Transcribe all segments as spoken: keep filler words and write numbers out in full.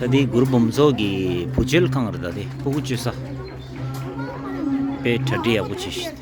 ད་དེ་གུ་རུ་འབུམ་ཚོགས་ཀྱི་བུ་བཅོལ་ཁང་རེད། ད་དེ་ཕྲུ་གུ་བཅོལ་ས་དཔེ་གྲ་སྒྲིག་ཡག་པོ་བྱས་ཤག་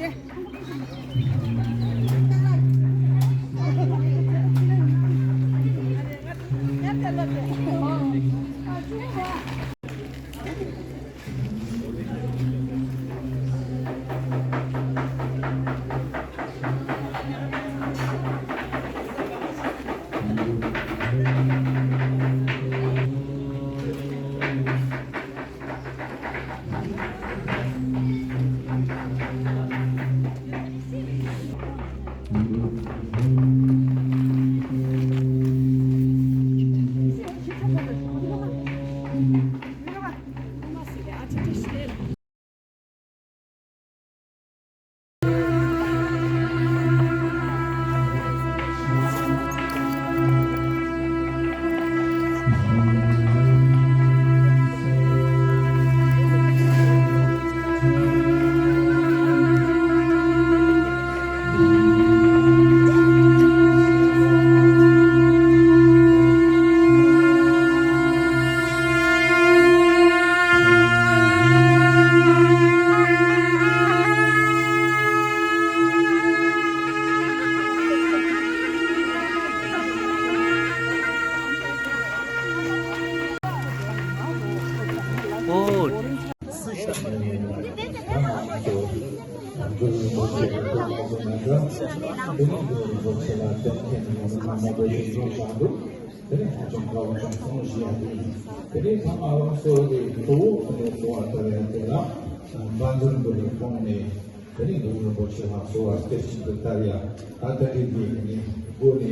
དེ་ནས་འདུལ་བ་རིན་པོ་ཆེ་ལ་གསོལ་བ་བསྐྱར་ཞིང་དུ་བཏབ་ཡ། ད་ལྟ་དུས་ཀྱི་ནི་སྒོ་ནས་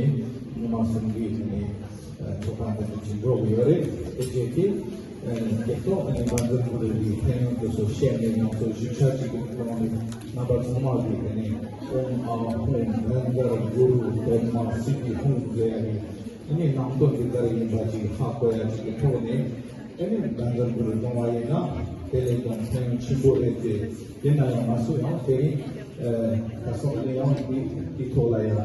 ཉི་མ་གསུམ་གྱི་ནི་ཚོགས་ཁང་དུ་ཅིག་འགྲོ་གི་ཡོད་རེད། དེ་བྱས་ཏེ་དེ་ཐོག་ནས་བཛྲ་གུ་རུ་ཡི་ཕན་ཡོན་དེ་ཚོ་བཤད་ནས་ང་ཚོ་བཞུགས་ཤག་ཅིག་གི་ཐོག་ནས་རྣམ་པ་ཚང་མ་གིས་ནི་ཨོཾ་ཨཱཿཧཱུྃ་བཛྲ་གུ་རུ་པདྨ་སིདྡྷི་ཧཱུྃ་ཟེར་ཡ་གི་ནི་ནང་དོན་དེ་ལྟར་ཡིན་པ་ཅིག་ཧ་གོ་ཡ་ཅིག་གི་ཐོག་ནས། ཨ་ནི་བཛྲ་གུ་རུ་སློང་བ་ཡིན་ན་དེ་ལས་ཀྱང་ཕན་ཡོན་ཆེན་པོ་རེད་དེ། དེ་ན་ཡང་ང་ཚོ་ཡང་དེ་རིང་ཁ་སང་ལས་ཡང་དེ་དེ་ཐོག་ལ་ཡང་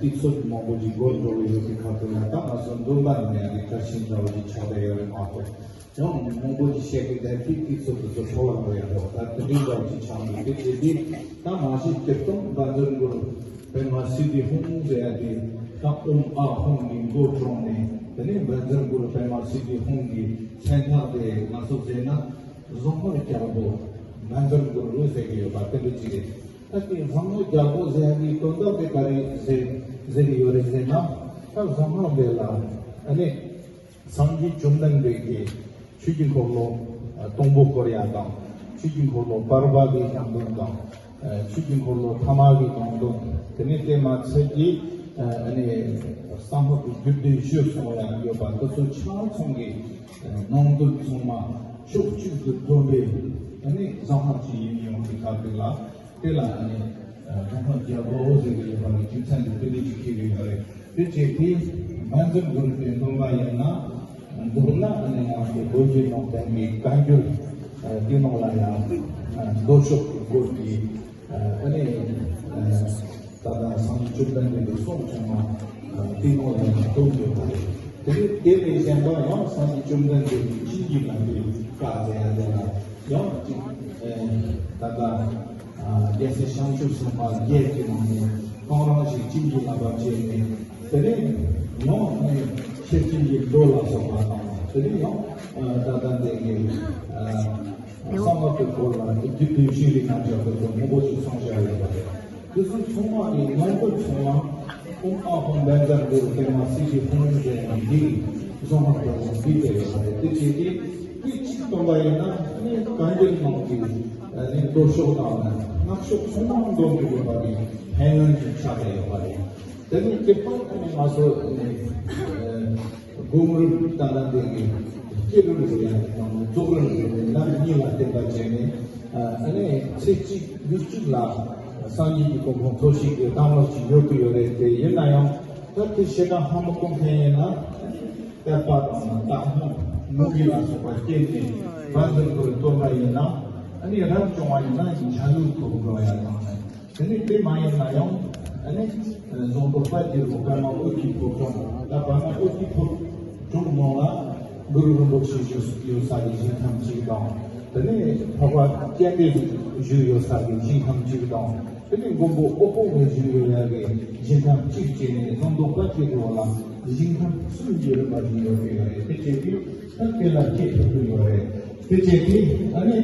དུས་ཚོད་མང་པོ་ཞིག་འགོར་འགྲོ་གི་ཡོད་པའི་ཁ་ཐུག་ལ། ད་ང་ཚོ་འདོན་པ་ནས་ཡང་དེ་གལ་ཆེན་འདྲ་བོ་ཞིག་ཆགས་བསྡད་ཡོད་རེད་མ་གཏོགས། ཡང་མང་པོ་ཞིག་བཤད་ཀྱི་བསྡད་དེ་དུས་ཚོད་དེ་ཚོ་འཕྲོ་བརླག་འགྲོ་ཡ་འདྲ་བོ། ད་དེ་འདྲའི་འདྲ་བོ་ཞིག་ཆགས་འདུག་དེ་བྱས་དུས་ད་མ་གཞི་སྤྱིར་བཏང་བཛྲ་གུ་རུ་པདྨ་སིདྡྷི་ཧཱུྃ་ཟེར་ཡ་དེ་ད་ཨོཾ་ཨཱཿཧཱུྃ་གི་མགོ་དྲངས་ནས། དེ་ནས་བཛྲ་གུ་རུ་པདྨ་སིདྡྷི་ཧཱུྃ་གི་མཚན་རྟགས་དེ་ང་ཚོ་ཟེར་ན་གཟུངས་སྔགས་རྒྱལ་པོ་བཛྲ་གུ་རུ་ཟེར་གྱི་ཡོད་པ་དེ་འདྲ་ཅིག་རེད། ད་དེ་གཟུངས་སྔགས་རྒྱལ་པོ་ཟེར་ཡ་གི་དོན་དག་དེ་ག་རེ་ཟེར་ཟེར་གྱི་ཡོད་རེད་ཟེར་ན། ད་གཟུངས་སྔགས་དེ་ལ་ཨ་ནི་སངས་རྒྱས་བཅོམ་ལྡན་འདས་ཀྱིས་ཆོས་ཀྱི་འཁོར་ལོ་དང་པོ་བསྐོར་ཡ་དང་། ཆོས་ཀྱི་འཁོར་ལོ་བར་པ་གི་ནང་དོན་དང་། ཆོས་ཀྱི་འཁོར་ལོ་ཐ་མ་གི་ནང་དོན། དེ་ནས་དེ་མ་ཚད་ཀྱི་ཨ་ནི་གསང་སྔགས་ཀྱི་རྒྱུད་སྡེ་བཞི་གསུངས་ཡ་ཡོད་པ་འདི་ཚོ་ཆ་ཚང་གི་ནང་དོན་ཚང་མ་ཕྱོགས་གཅིག་ཏུ་བསྡོམས་པའི་ཨ་ནི་གཟུངས་སྔགས་ཅིག་ཡིན་ཡོང་གི་ཁ་ཐུག་ལ། དེ་ལ་ཨ་ནི་གཟུངས་སྔགས་རྒྱལ་པོ་ཟེར་གྱི་ཡོད་པ་ནི་རྒྱུ་མཚན་དེ་དེ་འདྲ་ཅིག་འཁེལ་གྱི་ཡོད་རེད། དེ་བྱས་དུས་བཛྲ་གུ་རུ་དེ་འདོན་པ་ཡིན་ན། མདོར་ན་ཨ་ནི་ང་ཚོ་བོད་ཀྱི་ནང་བསྟན་གྱི་བཀའ་འགྱུར་དེ་ནང་ལ་ཡང་མདོ་ཕྱོགས་ཀྱི་སྐོར་གྱི་ཨ་ནི་ད་ལྟ་སངས་རྒྱས་བཅོམ་ལྡན་འདས་ཀྱི་གསུང་ཚང་མ་དེ་ནང་ལ་ཡང་འདུས་ཡོད་པ་རེད། དེ་ནས་དེ་ལས་གཞན་པ་ཡང་སངས་རྒྱས་བཅོམ་ལྡན་འདས་ཀྱི་བྱིན་གྱིས་བརླབས་པའི་བཀའ་ཟེར་ཡ་དེ་ལ་ཡང་ཅིག་ད་ལྟ་རྒྱལ་སྲས་བྱང་ཆུབ་སེམས་དཔའ་བརྒྱད་ཀྱི་ནང་ནས་གང་རུང་ཞིག་བྱིན་གྱིས་བརླབས་པ་བྱས་ནས། དེ་ནས་ཡང་ནི་ཤེར་ཕྱིན་གྱི་མདོ་ལ་སོགས་པ་དང་། དེ་ནས་ཡང་ད་ལྟ་འདི་གའི་གསང་སྔགས་ཀྱི་སྐོར་ལ་རྒྱུད་སྡེ་བཞི་རིགས་རྣམ་བཞག་དེ་ཚོ་མང་པོ་ཞིག་གསུངས་བཞག་ཡོད་པ་རེད། དེ་ཚོ་ཚང་མ་གི་ནང་དོན་ཚང་མ་ཨོཾ་ཨཱཿཧཱུྃ་བཛྲ་གུ་རུ་པདྨ་སིདྡྷི་ཧཱུྃ་ཟེར་ནས་འདི་གཟུངས་སྔགས་རྒྱལ་པོ་འདི་སྦས་ཡོད་པ་རེད། དེ་བྱས་ཏེ་དེ་གཅིག་བཏོན་པ་ཡིན་ན་ནི་བཀའ་འགྱུར་ནང་གི་ནི་མདོ་ཕྱོགས་དང་སྔགས་ཕྱོགས་ཚང་མ་འདོམས་ཀྱི་ཡོད་པ་གི་ཕན་ཡོན་ཅིག་ཆགས་བསྡད་ཡོད་པ་རེད། དེ་ནས་དེ་དང་དེ་ནས་ང་ཚོ་ནི་སྒོམ་རིམ་ད་ལྟ་འདི་གི་བསྐྱེད་རིམ་ཟེར་ཡ་དང་རྫོགས་རིམ་ཟེར་ནས་ལམ་གཉིས་ལ་བརྟེན་པ་བྱས་ནས། ཨ་ནི་ཚེ་གཅིག་ལུས་གཅིག་ལ་སངས་རྒྱས་ཀྱི་གོ་འཕང་ཐོབ་ཤེས་ཀྱི་གཏམ་ལ་ཅིག་ཡོད་ཀྱི་ཡོད་རེད་དེ། ཡིན་ན་ཡང་ད་དེ་ཞེ་དྲག་ཧ་མ་གོ་མཁན་ཡིན་ན། དད་པ་དང་དག་སྣང་མོས་གུས་ལ་སོགས་པ་བསྐྱེད་ནས་བཛྲ་གུ་རུ་བཏོན་པ་ཡིན་ན། ཨ་ནི་རབ་བྱུང་བ་ཡིན་ན་འཇའ་ལུས་ཐོབ་འགྲོ་ཡ་དང་། དེ་ནས་དེ་མ་ཡིན་ན་ཡང་ཨ་ནི་གཟུངས་སྐོར་དཔལ་གྱི་རོལ་པདྨ་དབུ་རྒྱན་ཕོ་བྲང་། ད་པདྨ་དབུ་རྒྱན་ཕོ་བྲང་ནང་ལ་ གུ་རུ་རིན་པོ་ཆེ་བཞུགས་ཡོད་ས་གི་ཞིང་ཁམས་གཅིག་དང་། དེ་ནས་འཕགས་པ་སྤྱན་རས་གཟིགས་བཞུགས་ཡོད་ས་གི་ཞིང་ཁམས་གཅིག་དང་། དེ་ནས་མགོན་པོ་ཨོ་ཁོ་གི་བཞུགས་ཡོད་ཡ་གི་ཞིང་ཁམས་གཅིག་བྱས་ནས་ལྷོ་ཟློག་པ་གཅིག་གི་འོག་ལ་ཞིང་ཁམས་གསུམ་གྱི་རིམ་པ་བཞིན་ཡོད་ཀྱི་ཡོད་རེད། དེ་བྱས་དུས་ད་དེ་ལ་སྐྱེ་ཐུབ་ཀྱི་ཡོད་རེད། དེ་བྱས་དུས་ཨ་ནི་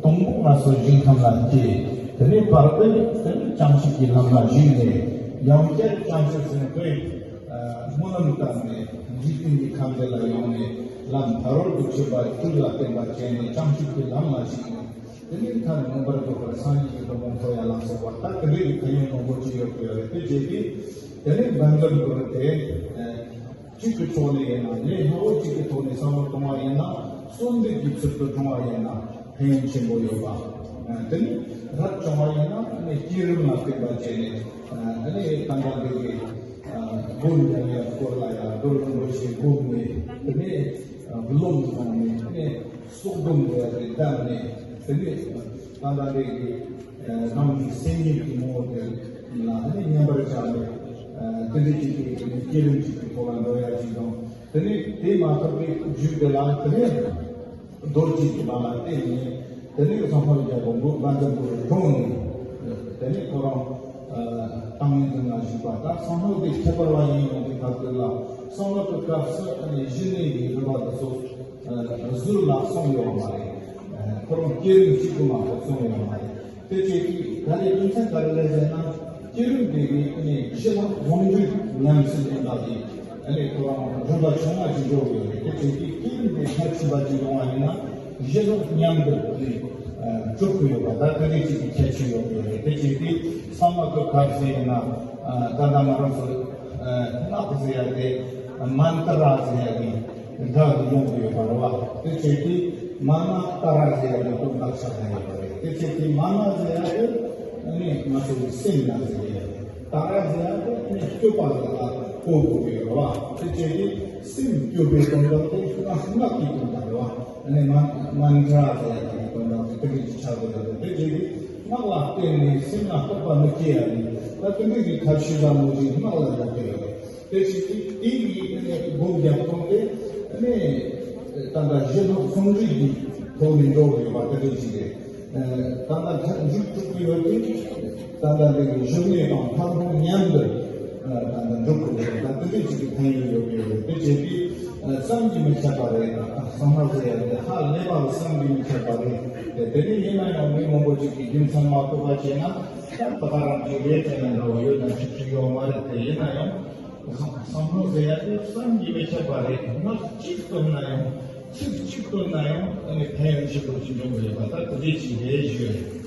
དང་པོ་ང་ཚོ་ཞིང་ཁམས་ལ་སྐྱེ། དེ་ནས་བར་དུ་དེ་ནས་བྱང་ཆུབ་ཀྱི་ལམ་ལ་ཞུགས་ནས་ཡང་བསྐྱར་བྱང་ཆུབ་སེམས་དཔའི་སྨོན་ལམ་བཏབ་ནས་འཇིག་རྟེན་གྱི་ཁམས་འདི་ལ་ཡོང་ནས་ལམ་ཕ་རོལ་ཏུ་ཕྱིན་པ་དྲུག་ལ་བརྟེན་པ་བྱས་ནས་བྱང་ཆུབ་ཀྱི་ལམ་ལ་ཞུགས་ནས། དེ་ནས་མཐར་མངོན་པར་རྫོགས་པར་སངས་རྒྱས་ཀྱི་གོ་འཕང་ཐོབ་ཡ་ལ་སོགས་པ་ད་དེ་འདྲའི་གི་ཕན་ཡོན་མང་པོ་ཅིག་ཡོད་དགོས་རེད། དེ་བྱས་ཏེ་དེ་ནས་བཛྲ་གུ་རུ་དེ་གཅིག་གི་ཐོག་ནས་ཡིན་ན་ལས་སླ་བོ་གཅིག་གི་ཐོག་ནས་བསམ་བློ་གཏོང་བ་ཡིན་ན་གསོལ་འདེབས་ཀྱི་ཚུལ་དུ་བགྲང་བ་ཡིན་ན་ཕན་ཡོན་ཆེན་པོ་ཡོད་པ། དེ་ནས་རབ་བྱུང་བ་ཡིན་ན་ནི་བསྐྱེད་རིམ་ལ་བརྟེན་པ་བྱས་ནས་དེ་ནས་ད་ལྟ་འདི་གི་སྒོམ་རྒྱག་ཡ་སྐོར་ལ་ཡང་རྡོར་རིན་པོ་ཆེ་བསྒོམས་ནས་དེ་ནས་རླུང་བཏང་ནས་དེ་ནས་སྲོག་སྡོམ་རེ་རེ་བཏབ་ནས་དེ་ནས་ད་ལྟ་འདི་གི་རང་གི་སེམས་ཉིད་ཀྱི་ངོ་བོ་དེ་ལ་དེ་ནས་མཉམ་པར་བཞག་ནས་དེ་འདྲ་ཅིག་གི་དེ་ནས་བསྐྱེད་རིམ་ཅིག་གི་ཐོག་ལ་འགྲོ་ཡ་ཅིག་དང་། དེ་ནས་དེ་མ་ཐོབ་པའི་རྒྱུད་དེ་ལ་དེ་ནས་རྡོ་རྗེ་གི་ལམ་ལ་བརྟེན་ནས་དེ་ནས་སངས་རྒྱས་པོ་མགོན་བཛྲ་གུ་རུ་འཁྲུངས་ནས་དེ་ནས་ཁོ་རང་ཏིང་ངེ་འཛིན་ལ་བཞུགས་པ་དང་། སངས་རྒྱས་དེ་ཁྱད་པར་བ་ཡིན་ཡོང་དུས་སྐབས་དེ་ལ་གསང་སྔགས་ཀྱི་སྐབས་སུ་ཨ་ནི་ཞི་གནས་ཀྱི་རིམ་པ་དེ་ཚོ་ཟུར་ལ་སོང་ཡོད་མ་རེད། ཁོ་རང་བསྐྱེད་རིམ་གཅིག་པུ་མ་གཏོགས་སོང་ཡོད་མ་རེད། དེ་བྱས་དུས་ག་རེ་རྒྱུ་མཚན་ག་རེ་རེད་ཟེར་ན། བསྐྱེད་རིམ་དེ་གི་ཨ་ནི་ཞི་ལྷག་ཟུང་འཇུག་ཉམས་སུ་ལེན་པ་དེ་ཨ་ནི་ཁོ་རང་འགྲུབ་པ་ཆུང་བ་ཅིག་འགྲོ་གི་ཡོད་རེད། དེ་བྱས་དུས་བསྐྱེད་རིམ་དེ་མཐར་ཕྱིན་པ་ཅིག་ཡོང་བ་ཡིན་ན་ཞི་ལྷག་མཉམ་དུ་ཨ་ནི་གྲུབ་ཀྱི་ཡོད་པ་ད་དེ་འདྲ་ཅིག་གི་ཁྱད་ཆོས་ཡོད་ཀྱི་ཡོད་རེད། དེ་བྱས་དུས་གསང་སྔགས་ཀྱི་སྐབས་སུ་ཡིན་ན་ད་ལྟ་ང་རང་ཚོ་སྔགས་ཟེར་ཡ་དེ་མནྟྲ་ཟེར་ཡ་དེ། སྒྲ་ཡོང་གི་ཡོད་པ་རེད་བ། དེ་བྱས་ཏེ་མ་ན་ཏ་ར་ཟེར་ཡ་དེ་དོན་དག་ཆགས་ཀྱི་ཡོད་པ་རེད། དེ་བྱས་ཏེ་མ་ན་ཟེར་ཡ་དེ་ནི་ང་ཚོ་གི་སེམས་ལ་ཟེར་གྱི་ཡོད། ཏ་ར་ཟེར་ཡ་དེ་ནི་སྤྱོད་པ་ལ་གོ་དགོས་ཀྱི་ཡོད་རེད་བ། དེ་བྱས་ཏེ་སེམས་སྤྱོད་པའི་དོན་དག་དེ་སྔགས་སྔགས་ཀྱི་དོན་དག་རེད་བ། ནི་མ་མནྟྲ་ཟེར་ཡ་དེ་གི་དོན་དག་དེ་དེ་འདྲ་ཅིག་ཆགས་ཀྱི་ཡོད་རེད། དེ་བྱས་ཏེ་སྔགས་ལ་བརྟེན་ནས་སེམས་ལ་རྟོག་པ་མི་སྐྱེ་ཡ་ནི་ད་དེ་འདྲ་གི་ཐབས་ཤེས་བཟང་མོ་ཅིག་སྔགས་ལ་ཡོད་ཀྱི་ཡོད་རེད། དེ་བཞིན་དུ་དེ་ཡི་ནི་སྒོམ་རྒྱབ་ཐོག་དེ་ནི་ད་ལྟ་ཞི་ལྷག་ཟུང་འཇུག་གི་ཐོག་ནས་འགྲོ་བའི་བར་དེ་འདྲ་ཞིག་རེད། ད་ལྟ་མཐར་འཇུག་ཐུབ་ཀྱི་ཡོད་དེ་ད་ལྟ་འདི་གི་ཞི་གནས་དང་ལྷག་མཐོང་མཉམ་དུ་ད་ལྟ་འགྲུབ་དགོས་རེད། ད་དེ་འདྲ་ཅིག་གི་ཕན་ཡོན་ཡོད་ཀྱི་ཡོད་རེད། དེ་བྱས་དུས་བསམ་གྱིས་མི་ཁྱབ་པ་རེད། ད་གསང་སྔགས་ཟེར་ཡ་དེ་ཧ་ལས་པ་བསམ་གྱིས་མི་ཁྱབ་པ་རེད། དེ་དེ་ནི་ཡིན་ན་ཡང་མི་མང་པོ་ཅིག་གིས་རྒྱུ་མཚན་མ་གོ་བ་བྱས་ན་ད་ད་ག་རང་གི་ལས་དེ་ན་འདྲ་བོ་ཡོད་ན་ཅིག་ཅིག་ཡོད་མ་རེད། དེ་ཡིན་ན་ཡང་། བསམ་བློ་ཟེར་ཡ་དེ་བསམ་གྱིས་མི་ཁྱབ་པ་རེད། སྔགས་གཅིག་བཏོན་ན་ཡང་ཚིག་གཅིག་བཏོན་ན་ཡང་ཨ་ནི་ཕན་ཡོན་ཆེན་པོ་ཅིག་འབྱུང་གི་ཡོད་པ་ད་དེ་འདྲ་ཅིག་རེད་ཞུ་ཡ་ཡིན།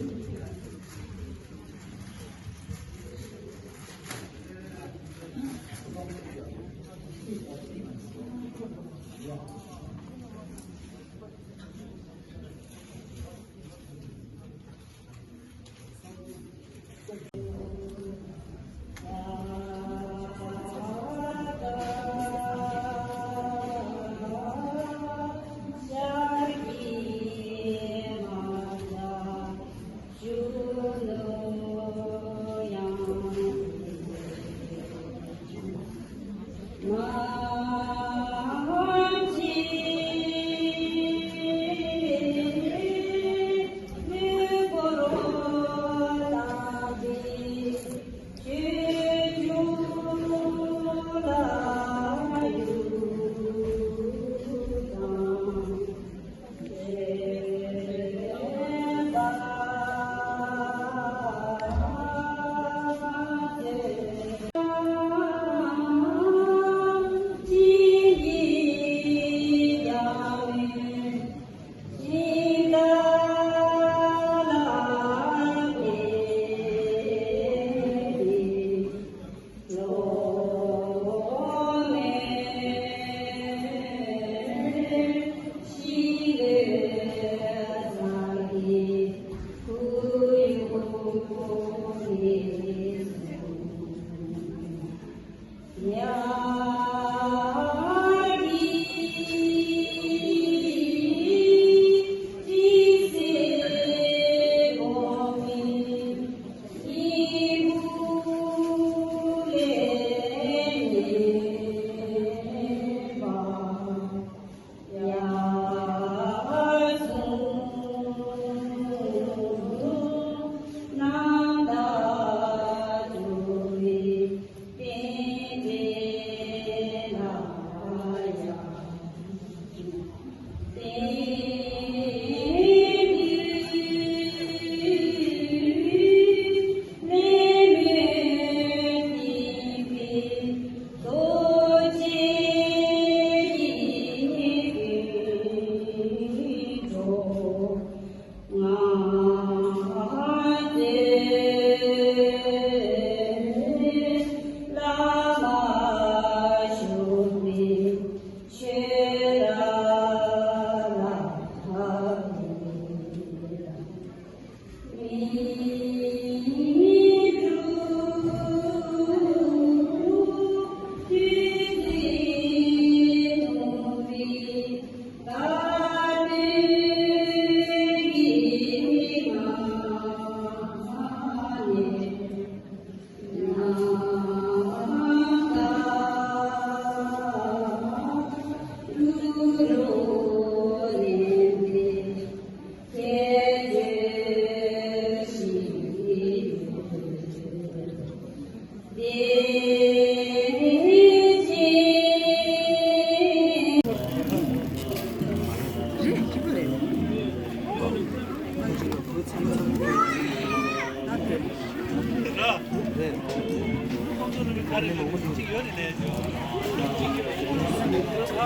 ད་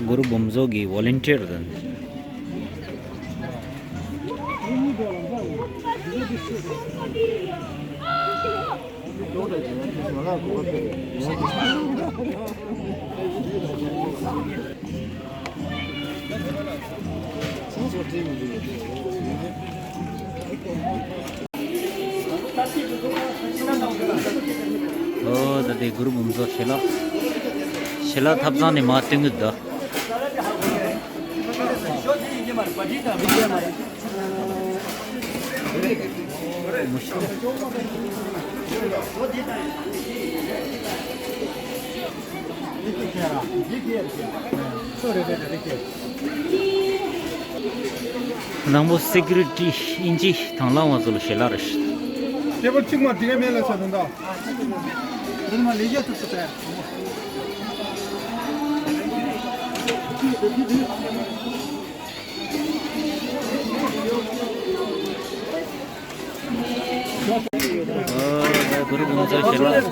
གུ་རུ་བུམ་བཟོ་གི་ཝོ་ལན་ཊིར་དང་། ཨོ་ད་དེ་གུ་རུ་བུམ་བཟོ་ཞལ་ལག་ཞལ་ལག་ཐབ་ཚང་ནས་མར་སྟོན་གི་འདུག་ནང་པོ་སི་ཀུ་རི་ཊི་དབྱིན་ཇི་དང་བླངས་པ་ཚོ་ལ་ཞལ་ལག་རེད། ཁྱེད་པར་གཅིག་མ་འགྲིག་ག་མེད་ལ་ཟེར་དོན་དག་ཁྱེད་མ་ལས་རྒྱ་ཐུབ་ས་དེ། ཨོ་ད་གུ་རུ་བུམ་བཟོ་ཞལ་ལག་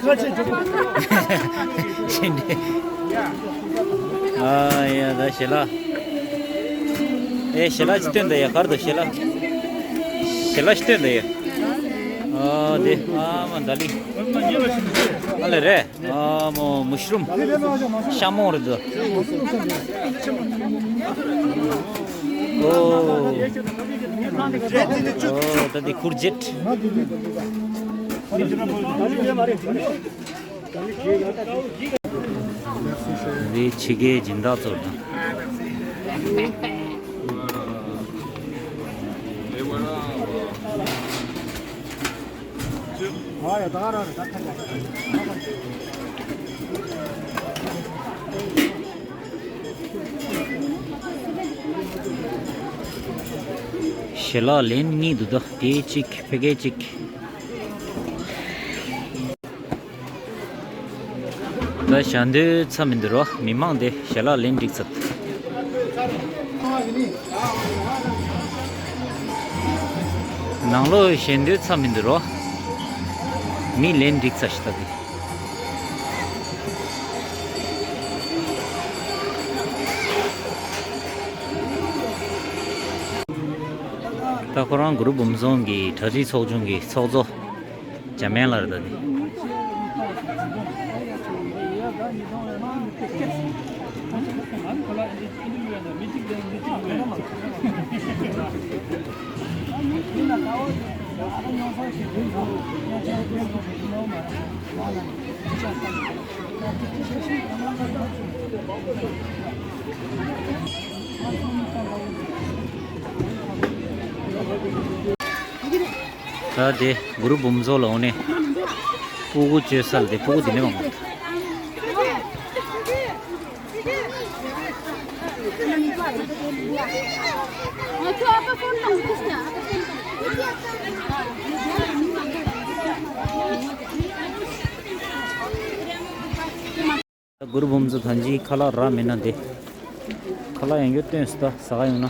ཨ་ཡ་ད་ཞལ་ལག་ཨེ་ཞལ་ལག་ཅིག་སྟོན་ད་ཡ། གར་དུ་ཞལ་ལག་ཞལ་ལག་ཅིག་སྟོན་ད་ཡ། ཨ་དེ་ཨ་མ་ད་ལི་ཨ་ལེ་རེད། ཨ་མོ་མུ་ཤ་རུམ་ཤ་མོང་རེད་འདུག་ཨོ། ཨོ་ད་འདི་ཁུར་ཇེཊ། འདི་ཕྱི་རྒྱལ་སྦྱིན་བདག་ཚོ་དང་། ཞལ་ལག་ལན་གཉིས་འདུག་ད་དེ་གཅིག་ཕ་གི་གཅིག་ད་ཞལ་འདོན་ཚར་མི་འདུག་རོ། མི་མང་དེ་ཞལ་ལག་ལེན་འགྲིག་ཚར། ནང་ལོགས་ཞལ་འདོན་ཚར་མི་འདུག་རོ། མི་ལེན་འགྲིག་ཚར་ཤག་ད་དེ། ད་ཁོ་རང་གུ་རུ་བུམ་བཟོ་གི་གྲ་སྒྲིག་ཚོགས་ཆུང་གི་ཚོགས་གཙོ། འཇམ་དབྱངས་ལགས་རེད་ད་དེ། ད་དེ་གུ་རུ་བུམ་བཟོ་ལ་འོ་ནས་སྤུ་གུ་བཅོས་ས་ལ་དེ་སྤུ་གུ་དེ་ནས་མང་པོ། གུ་རུ་བུམ་བཟོ་ཐང་ཅིག་ཁ་ལག་རག་མེད་ན་དེ། ཁ་ལག་ཡང་སྐྱར་སྟོན་སུ་ད་ཟ་ག་ཡོང་ན།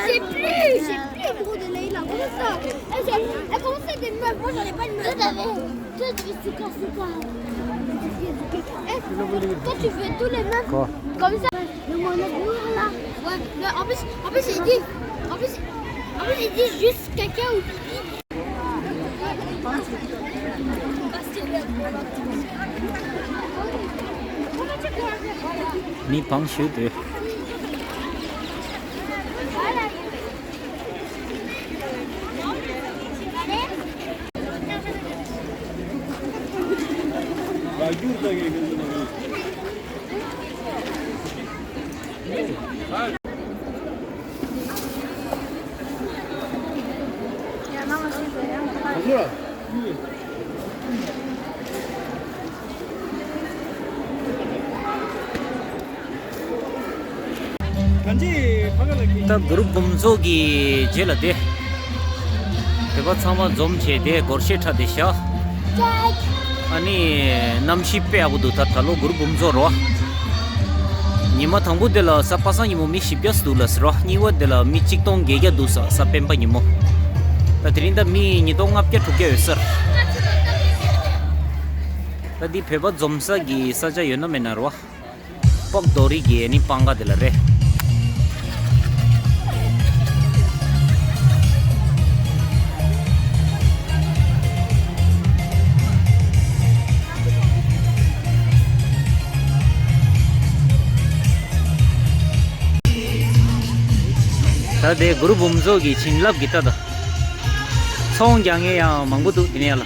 J'ai plus, j'ai plus beaucoup de lait, là, comme ça. Elle, elle, elle commençait des meubles, moi j'en ai pas de meubles. Toi, tu veux suka, suka. Eh, toi, tu veux tous les mêmes. Quoi ? Comme ça. Le monnaie bleue, là. Ouais, mais en plus, en plus, il dit, en plus, en plus, il dit juste caca ou pipi. མི་བང་ཞུ་དུས། ད་གུ་རུ་འབུམ་ཚོགས་ཀྱི་རྗེས་ལ་དེ། བོད་པ་ཚང་མ་འཛོམས་བྱས་དེ་སྒོར་གཞས་འཁྲབ་དེ་བཞག་ཨ་ནི་གནམ་གཤིས་དཔེ་ཡག་པོ་འདུག་ད་ད་ལོ་གུ་རུ་འབུམ་ཚོགས་རོ། ཉི་མ་དང་པོ་དེ་ལ་གཟའ་པ་སངས་ཉིན་མོ་མི་བཞི་བརྒྱ་འདུག་ལབ་ཟེར་རོ། གཉིས་པ་དེ་ལ་མི་གཅིག་སྟོང་བརྒྱད་བརྒྱ་འདུག་ས་གཟའ་སྤེན་པ་ཉིན་མོ། ད་དེ་རིང་ད་མི་ཉིས་སྟོང་ལྔ་བརྒྱ་དྲུག་བརྒྱ་ཡོད་ས་རེད། ད་འདི་བོད་པ་འཛོམས་ས་གི་ས་ཆ་ཡོད་ན་མེད་ན་རོ། པག་རྡོ་རིགས་ཀྱི་ནི་སྤང་ཁ་དེ་ལ་རེད། ད་དེ་གུ་རུ་འབུམ་ཚོགས་ཀྱི་བྱིན་རླབས་ཀྱི་ལྟ་དང་། ཚོང་རྒྱག་མཁན་ཡང་མང་པོ་འདུག་དེ་ནས་ཡ་ལ།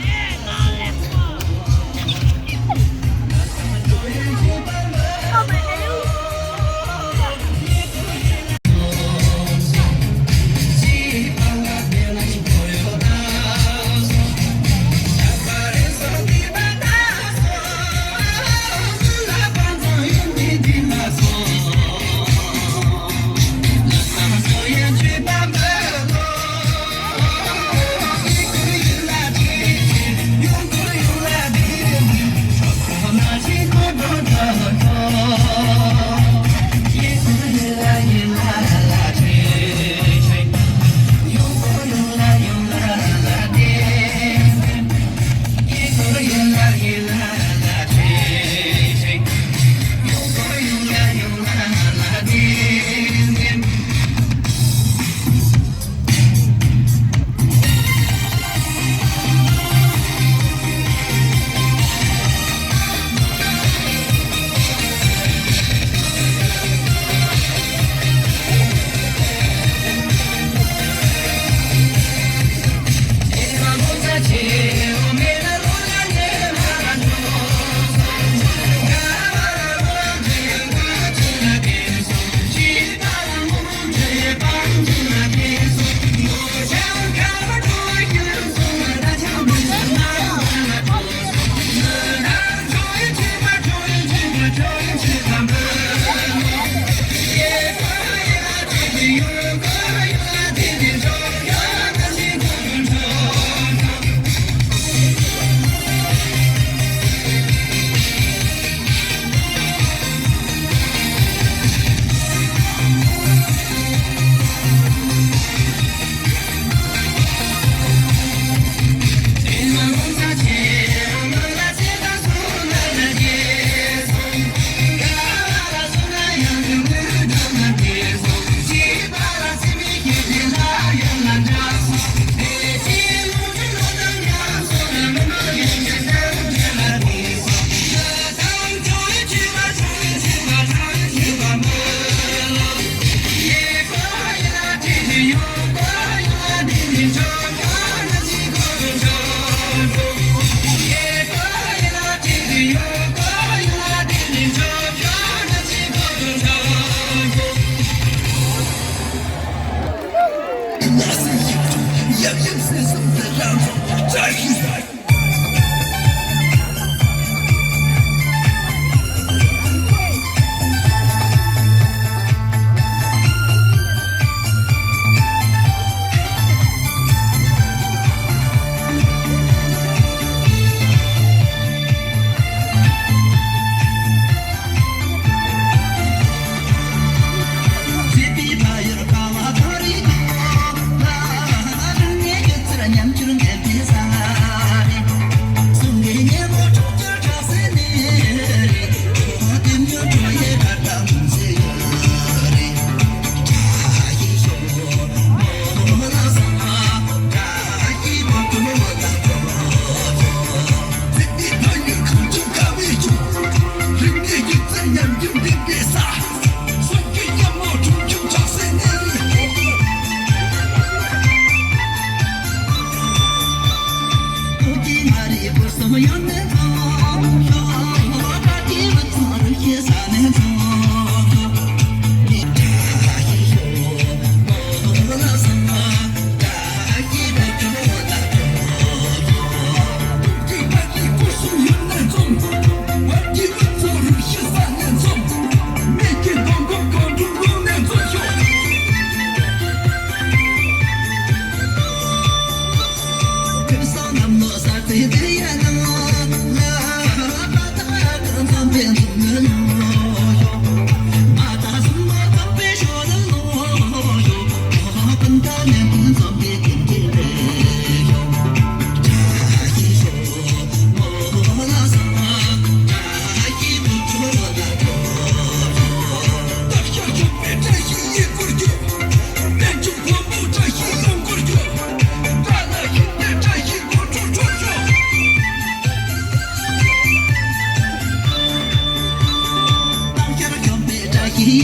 ཨོ་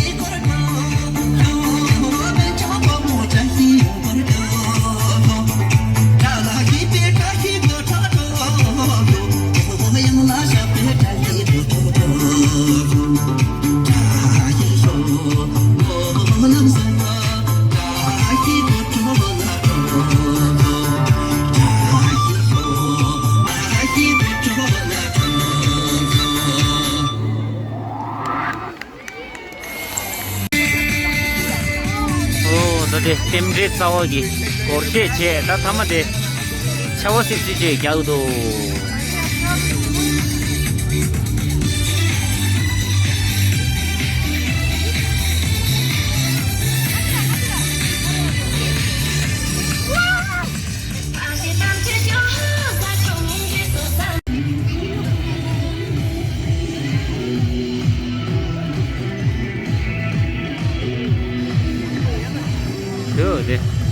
ད་དེ་རྟེན་འབྲེལ་རྩ་བ་གི་སྒོར་གཞས་བྱས། ད་ཐ་མ་དེ་ཆར་པ་སིབ་སིབ་ཅིག་རྒྱག་འདུག་དེ་འོ་དེ།